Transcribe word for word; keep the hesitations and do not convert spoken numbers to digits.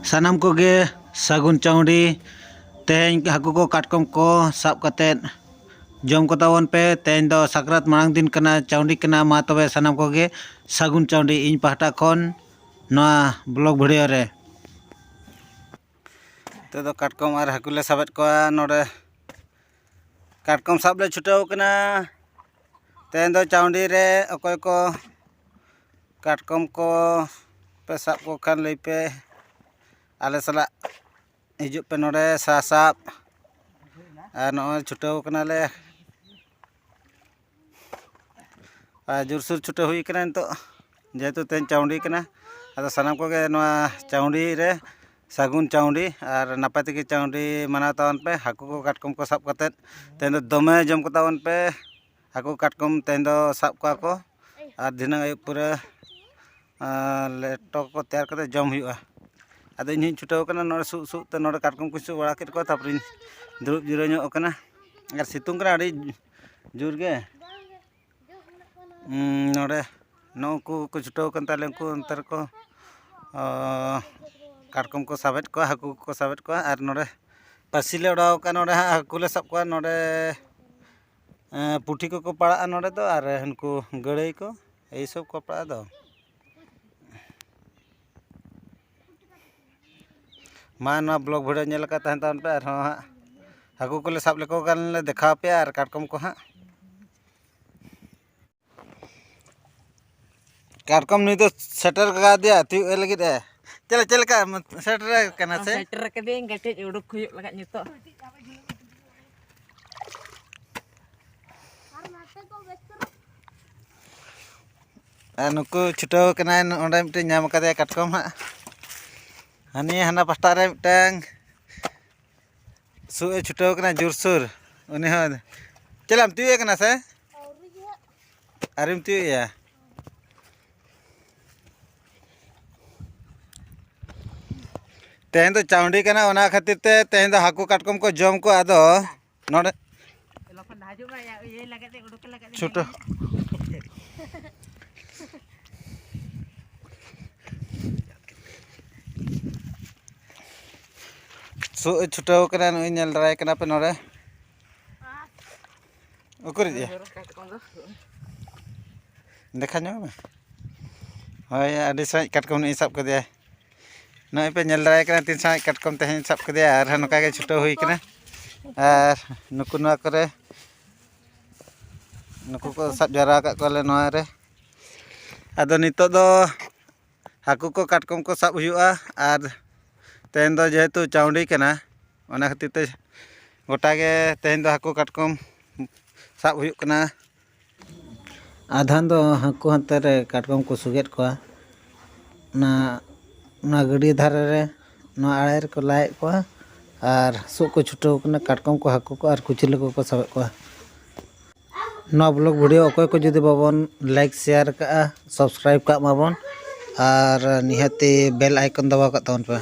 ᱥᱟᱱᱟᱢ ᱠᱚᱜᱮ ᱥᱟᱹᱜᱩᱱ ᱪᱟᱹᱣᱰᱤ᱾ ᱛᱮᱦᱮᱧ ᱦᱟᱹᱠᱩ ᱠᱚ ᱠᱟᱴᱠᱚᱢ ᱠᱚ ᱥᱟᱵ ᱠᱟᱛᱮᱫ ᱡᱚᱢ ᱠᱚ ᱛᱟᱵᱚᱱ ᱯᱮ᱾ ᱛᱮᱦᱮᱧ ᱫᱚ ᱥᱟᱠᱨᱟᱛ ᱢᱟᱲᱟᱝ ᱫᱤᱱ ᱠᱟᱱᱟ, ᱪᱟᱹᱣᱰᱤ ᱠᱟᱱᱟ᱾ ᱢᱟ ᱛᱚᱵᱮ ᱥᱟᱱᱟᱢ ᱠᱚᱜᱮ ᱥᱟᱹᱜᱩᱱ ᱪᱟᱹᱣᱰᱤ ᱤᱧ ᱯᱟᱦᱴᱟ ᱠᱷᱚᱱ ᱱᱚᱣᱟ ᱵᱞᱚᱜ ᱵᱷᱤᱰᱤᱭᱳ ᱨᱮ᱾ ᱱᱤᱛᱚᱜ ᱫᱚ ᱠᱟᱴᱠᱚᱢ ᱟᱨ ᱦᱟᱹᱠᱩ ᱞᱮ ᱥᱟᱵᱮᱫ ᱠᱚᱣᱟ ᱱᱚᱰᱮ᱾ ᱠᱟᱴᱠᱚᱢ ᱥᱟᱵ ᱞᱮ ᱪᱷᱩᱴᱟᱹᱣ ᱠᱟᱱᱟ᱾ ᱛᱮᱦᱮᱧ ᱫᱚ ᱪᱟᱹᱣᱰᱤ ᱨᱮ ᱚᱠᱚᱭ ᱠᱚ ᱠᱟᱴᱠᱚᱢ ᱠᱚ ᱯᱮ ᱥᱟᱵ ᱠᱚ ᱠᱷᱟᱱ ᱞᱟᱹᱭ ᱯᱮ, ᱟᱞᱮ ᱥᱟᱞᱟᱜ ᱦᱤᱡᱩᱜ ᱯᱮ ᱱᱚᱰᱮ ᱥᱟᱥᱟᱵ᱾ ᱟᱨ ᱱᱚᱜᱼᱚᱭ ᱪᱷᱩᱴᱟᱹᱣ ᱠᱟᱱᱟᱞᱮ᱾ ᱟᱨ ᱡᱳᱨᱥᱳᱨ ᱪᱷᱩᱴᱟᱹᱣ ᱦᱩᱭ ᱠᱟᱱᱟ ᱱᱤᱛᱚᱜ, ᱡᱮᱦᱮᱛᱩ ᱛᱮᱦᱮᱧ ᱪᱟᱹᱣᱰᱤ ᱠᱟᱱᱟ᱾ ᱟᱫᱚ ᱥᱟᱱᱟᱢ ᱠᱚᱜᱮ ᱱᱚᱣᱟ ᱪᱟᱹᱣᱰᱤ ᱨᱮ ᱥᱟᱹᱜᱩᱱ ᱪᱟᱹᱣᱰᱤ ᱟᱨ ᱱᱟᱯᱟᱭ ᱛᱮᱜᱮ ᱪᱟᱹᱣᱰᱤ ᱢᱟᱱᱟᱣ ᱛᱟᱵᱚᱱ ᱯᱮ᱾ ᱦᱟᱹᱠᱩ ᱠᱚ ᱠᱟᱴᱠᱚᱢ ᱠᱚ ᱥᱟᱵ ᱠᱟᱛᱮᱫ ᱛᱮᱦᱮᱧ ᱫᱚ ᱫᱚᱢᱮ ᱡᱚᱢ ᱠᱚ ᱛᱟᱵᱚᱱ ᱯᱮ᱾ ᱦᱟᱹᱠᱩ ᱠᱟᱴᱠᱚᱢ ᱛᱮᱦᱮᱧ ᱫᱚ ᱥᱟᱵ ᱠᱚᱣᱟ ᱠᱚ ᱟᱨ ᱫᱷᱤᱱᱟᱹᱝ ᱟᱹᱭᱩᱵ ᱯᱩᱨᱟᱹ, ᱟᱨ ᱞᱮᱴᱚ ᱠᱚ ᱛᱮᱭᱟᱨ ᱠᱟᱛᱮ ᱡᱚᱢ ᱦᱩᱭᱩᱜᱼᱟ᱾ ᱟᱫᱚ ᱤᱧ ᱦᱚᱸᱧ ᱪᱷᱩᱴᱟᱹᱣ ᱠᱟᱱᱟ ᱱᱚᱰᱮ ᱥᱩᱜ ᱥᱩᱜ ᱛᱮ, ᱱᱚᱰᱮ ᱠᱟᱴᱠᱚᱢ ᱠᱚᱧ ᱥᱩᱜ ᱵᱟᱲᱟ ᱠᱮᱫ ᱠᱚᱣᱟ, ᱛᱟᱨᱯᱚᱨᱮᱧ ᱫᱩᱲᱩᱵ ᱡᱤᱨᱟᱹᱣ ᱧᱚᱜ ᱠᱟᱱᱟ᱾ ᱟᱨ ᱥᱤᱛᱩᱝ ᱠᱟᱱᱟ ᱟᱹᱰᱤ ᱡᱳᱨ ᱜᱮ᱾ ᱩᱸ, ᱱᱚᱰᱮ ᱱᱩᱠᱩ ᱠᱚ ᱪᱷᱩᱴᱟᱹᱣ ᱠᱟᱱ ᱛᱟᱞᱮ, ᱩᱱᱠᱩ ᱚᱱᱛᱮ ᱨᱮᱠᱚ, ᱚ, ᱠᱟᱴᱠᱚᱢ ᱠᱚ ᱥᱟᱵᱮᱫ ᱠᱚᱣᱟ, ᱦᱟᱹᱠᱩ ᱠᱚᱠᱚ ᱥᱟᱵᱮᱫ ᱠᱚᱣᱟ᱾ ᱟᱨ ᱱᱚᱰᱮ ᱯᱟᱹᱥᱤ ᱞᱮ ᱚᱰᱟᱣ ᱠᱟᱜᱼᱟ, ᱱᱚᱰᱮ ᱦᱟᱸᱜ ᱦᱟᱹᱠᱩ ᱞᱮ ᱥᱟᱵ ᱠᱚᱣᱟ᱾ ᱱᱚᱰᱮ, ᱮᱸ, ᱯᱩᱴᱷᱤ ᱠᱚᱠᱚ ᱯᱟᱲᱟᱜᱼᱟ ᱱᱚᱰᱮ ᱫᱚ, ᱟᱨ ᱩᱱᱠᱩ ᱜᱟᱹᱲᱟᱹᱭ ᱠᱚ, ᱮᱭ ᱥᱚᱵ ᱠᱚ ᱯᱟᱲᱟᱜᱼᱟ ᱫᱚ᱾ ᱢᱟ, ᱱᱚᱣᱟ ᱵᱞᱚᱜ ᱵᱷᱤᱰᱤᱭᱳ ᱧᱮᱞ ᱟᱠᱟᱫ ᱛᱟᱦᱮᱱ ᱛᱟᱵᱚᱱ ᱯᱮ, ᱟᱨᱦᱚᱸ ᱦᱟᱸᱜ ᱦᱟᱹᱠᱩ ᱠᱚᱞᱮ ᱥᱟᱵ ᱞᱮᱠᱚ ᱠᱷᱟᱱ ᱞᱮ ᱫᱮᱠᱷᱟᱣ ᱟᱯᱮᱭᱟ, ᱟᱨ ᱠᱟᱴᱠᱚᱢ ᱠᱚ ᱦᱟᱸᱜ᱾ ᱠᱟᱴᱠᱚᱢ ᱱᱩᱭ ᱫᱚ ᱥᱮᱴᱮᱨ ᱠᱟᱫᱮᱭᱟ ᱛᱤᱭᱳᱜ ᱮ ᱞᱟᱹᱜᱤᱫ ᱮ᱾ ᱪᱮᱫ ᱞᱮ-, ᱪᱮᱫ ᱞᱮᱠᱟ ᱥᱮᱴᱮᱨ ᱠᱟᱱᱟ ᱥᱮ? ᱥᱮᱴᱮᱨ ᱠᱟᱹᱫᱟᱹᱧ, ᱠᱟᱹᱴᱤᱡ ᱩᱰᱩᱠ ᱦᱩᱭᱩᱜ ᱞᱟᱜᱟᱫ ᱱᱤᱛᱚᱜ᱾ ᱟᱨ ᱱᱩᱠᱩ ᱪᱷᱩᱴᱟᱹᱣ ᱠᱟᱱᱟᱭ, ᱚᱸᱰᱮ ᱢᱤᱫᱴᱮᱱ ᱧᱟᱢ ᱠᱟᱫᱮᱭᱟ ᱠᱟᱴᱠᱚᱢ ᱦᱟᱸᱜ᱾ ᱦᱟᱹᱱᱤ ᱦᱟᱱᱟ ᱯᱟᱥᱴᱟ ᱨᱮ ᱢᱤᱫᱴᱟᱝ ᱥᱩᱜ ᱮ ᱪᱷᱩᱴᱟᱹᱣ ᱠᱟᱱᱟ ᱡᱳᱨᱥᱳᱨ᱾ ᱩᱱᱤ ᱦᱚᱸ ᱪᱮᱫ ᱮᱢ ᱛᱤᱭᱳᱜ ᱮ ᱠᱟᱱᱟ ᱥᱮ? ᱟᱹᱣᱨᱤᱢ ᱛᱤᱭᱳᱜ ᱮᱭᱟ? ᱛᱮᱦᱮᱧ ᱫᱚ ᱪᱟᱣᱰᱤ ᱠᱟᱱᱟ, ᱚᱱᱟ ᱠᱷᱟᱹᱛᱤᱨ ᱛᱮ ᱛᱮᱦᱮᱧ ᱫᱚ ᱦᱟᱹᱠᱩ ᱠᱟᱴᱠᱚᱢ ᱠᱚ ᱡᱚᱢ ᱠᱚ᱾ ᱟᱫᱚ ᱱᱚᱰᱮ ᱪᱷᱩᱴᱟᱹ᱾ ᱥᱩᱜ ᱮ ᱪᱷᱩᱴᱟᱹᱣ ᱠᱟᱱᱟ, ᱱᱩᱭ ᱧᱮᱞ ᱫᱟᱨᱟᱭ ᱠᱟᱱᱟ ᱯᱮ ᱱᱚᱰᱮ᱾ ᱩᱠᱩᱨᱤᱡ ᱭᱟ? ᱫᱮᱠᱷᱟ ᱧᱚᱜ ᱢᱮ᱾ ᱦᱳᱭ, ᱟᱹᱰᱤ ᱥᱟᱸᱜᱮ ᱠᱟᱴᱠᱚᱢ ᱱᱩᱭ ᱥᱟᱵ ᱠᱮᱫᱮᱭᱟᱭ᱾ ᱱᱚᱜᱼᱚᱭ ᱯᱮ ᱧᱮᱞ ᱫᱟᱨᱟᱭ ᱠᱟᱱᱟ ᱛᱤᱱ ᱥᱟᱸᱜᱮ ᱠᱟᱴᱠᱚᱢ ᱛᱮᱦᱮᱧ ᱥᱟᱵ ᱠᱮᱫᱮᱭᱟ, ᱟᱨ ᱱᱚᱝᱠᱟ ᱜᱮ ᱪᱷᱩᱴᱟᱹᱣ ᱦᱩᱭ ᱠᱟᱱᱟ᱾ ᱟᱨ ᱱᱩᱠᱩ ᱱᱚᱣᱟ ᱠᱚᱨᱮ, ᱱᱩᱠᱩ ᱠᱚ ᱥᱟᱵ ᱡᱟᱣᱨᱟ ᱟᱠᱟᱫ ᱠᱚᱣᱟᱞᱮ ᱱᱚᱣᱟ ᱨᱮ᱾ ᱟᱫᱚ ᱱᱤᱛᱚᱜ ᱫᱚ ᱦᱟᱹᱠᱩ ᱠᱚ ᱠᱟᱴᱠᱚᱢ ᱠᱚ ᱥᱟᱵ ᱦᱩᱭᱩᱜᱼᱟ᱾ ᱟᱨ ᱛᱮᱦᱮᱧ ᱫᱚ ᱡᱮᱦᱮᱛᱩ ᱪᱟᱣᱰᱤ ᱠᱟᱱᱟ, ᱚᱱᱟ ᱠᱷᱟᱹᱛᱤᱨ ᱛᱮ ᱜᱚᱴᱟ ᱜᱮ ᱛᱮᱦᱮᱧ ᱫᱚ ᱦᱟᱹᱠᱩ ᱠᱟᱴᱠᱚᱢ ᱥᱟᱵ ᱦᱩᱭᱩᱜ ᱠᱟᱱᱟ᱾ ᱟᱫᱷᱟᱱ ᱫᱚ ᱦᱟᱹᱠᱩ ᱦᱟᱱᱛᱮ ᱨᱮ ᱠᱟᱴᱠᱚᱢ ᱠᱚ ᱥᱩᱜᱮᱫ ᱠᱚᱣᱟ᱾ ᱚᱱᱟ, ᱚᱱᱟ ᱜᱟᱹᱰᱭᱟᱹ ᱫᱷᱟᱨᱮ ᱨᱮ, ᱱᱚᱣᱟ ᱟᱲᱮ ᱨᱮᱠᱚ ᱞᱟᱭᱮᱫ ᱠᱚᱣᱟ᱾ ᱟᱨ ᱥᱩᱜ ᱠᱚ ᱪᱷᱩᱴᱟᱹᱣ ᱠᱟᱱᱟ, ᱠᱟᱴᱠᱚᱢ ᱠᱚ, ᱦᱟᱹᱠᱩ ᱠᱚ ᱟᱨ ᱠᱩᱪᱞᱟᱹ ᱠᱚᱠᱚ ᱥᱟᱵᱮᱫ ᱠᱚᱣᱟ᱾ ᱱᱚᱣᱟ ᱵᱞᱚᱜ ᱵᱷᱤᱰᱤᱭᱳ ᱚᱠᱚᱭ ᱠᱚ ᱡᱩᱫᱤ ᱵᱟᱵᱚᱱ ᱞᱟᱭᱤᱠ, ᱥᱮᱭᱟᱨ ᱠᱟᱜᱼᱟ, ᱥᱟᱵᱥᱠᱨᱟᱭᱤᱵ ᱠᱟᱜ ᱢᱟᱵᱚᱱ᱾ ᱟᱨ ᱱᱤᱦᱟᱹᱛᱤ ᱵᱮᱞ ᱟᱭᱠᱚᱱ ᱫᱟᱵᱟᱣ ᱠᱟᱜ ᱛᱟᱵᱚᱱ ᱯᱮ᱾